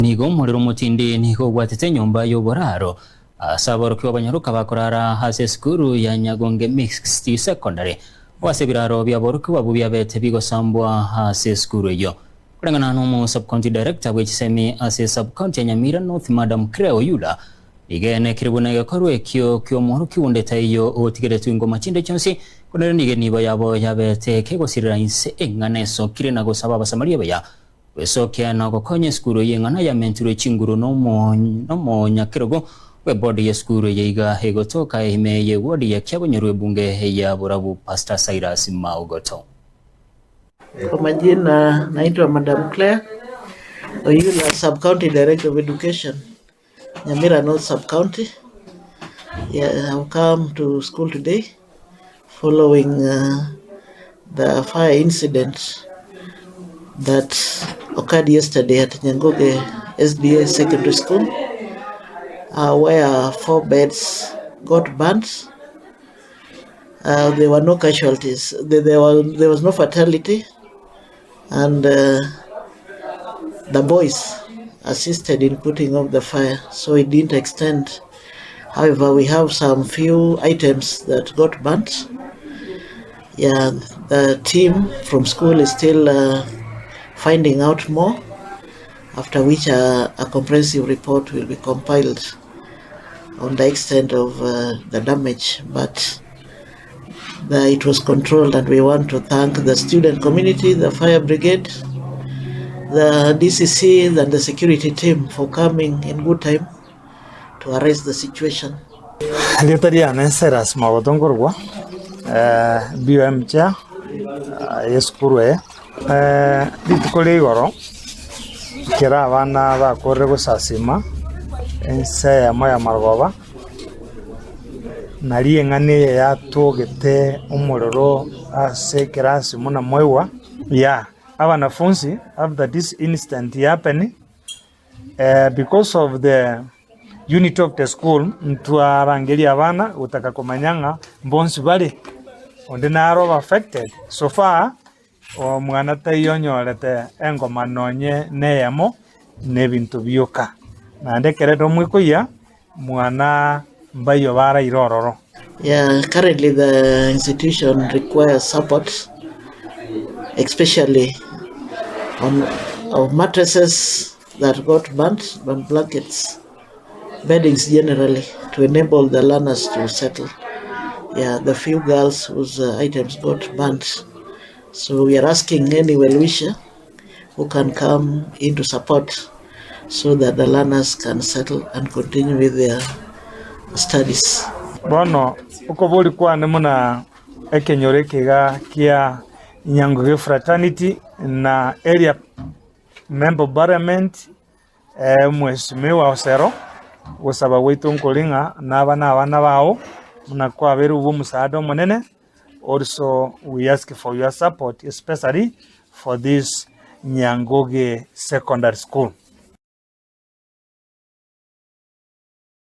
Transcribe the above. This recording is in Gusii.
Nigo omorero omotindi nigo obwatete enyomba y'oboraro ase aborokigwa abanyaroka bakorara ase esukuru ya Nyagonge Mixed Secondary o ase ebiraro bi'aborokigwa abwo biabete bigosambwa ase esukuru eyio. Koreng'ana nomo Sub-County Director bw'echisemi ase Sub-County ya Nyamira North Madam Claire Oyula, nigo enekire buna egekorwa ekio ki'omworokigwa onde taiyo otigeretwe ingoma chinde chionsi, korende nigo enibo yabo yabete kegosirera inse eng'ana esokire na gosaba Abasamaria abaya Gwesokia na gokonya esukuru eye eng'ana yamentirwe chinguru nomonyakerogo bw'ebodi y'esukuru eye iga egotoka ime y'ewodi ya Kiabonyoru ebunge ya Borabu Pastor Cyrus Maogoto. Kwa majina naitwa Madam Claire Oyula, Sub County Director of Education, Nyamira North Sub County. Yeah, I've come to school today following uh, the fire incident that occurred yesterday at Nyangoge SDA Secondary School, uh, where four beds got burnt. Uh, there were no casualties. There, there, were, there was no fatality, and uh, the boys assisted in putting off the fire, so it didn't extend. However, we have some few items that got burnt. Yeah, the team from school is still uh, finding out more, after which a, a comprehensive report will be compiled on the extent of uh, the damage. But the, it was controlled, and we want to thank the student community, the fire brigade, the DCC, and the security team for coming in good time to arrest the situation. Erieta riane Cyrus Magoto nkorokwa, BOM chair y'esukuru eye. Rituko ria igoro ekero abana bakorire gosasima ense eyemo ya marogoba, Nario eng'ana eye yatogete omorero ase ekerasi buna mwaigwa, yeah abanafunsi after this incident happen because of the unity of the school ntwarangeria abana gotaka komanya ng'a mbonsi bare onde naro obe affected so far omwana taiyo onyorete engoma nonye neyemo na ebinto bioka. Naende ekero ere omoikoyia Mwana mbaiyo baraire ororo. Yeah, currently the institution requires support, especially on of mattresses that got burnt, and blankets, beddings generally, to enable the learners to settle. Yeah, the few girls whose uh, items got burnt. So we are asking any well-wisher who can come in to support so that the learners can settle and continue with their studies. Bono okoboria kwane buna ekenyoro eke iga kia Nyanguge Fraternity na Area Member of Parliament Mheshimiwa Osero, gosaba gwaito nkori ng'a naba nabana bao buna kwabeire obwo omosaada omonene, also we ask for your support especially for this Nyanguge Secondary School.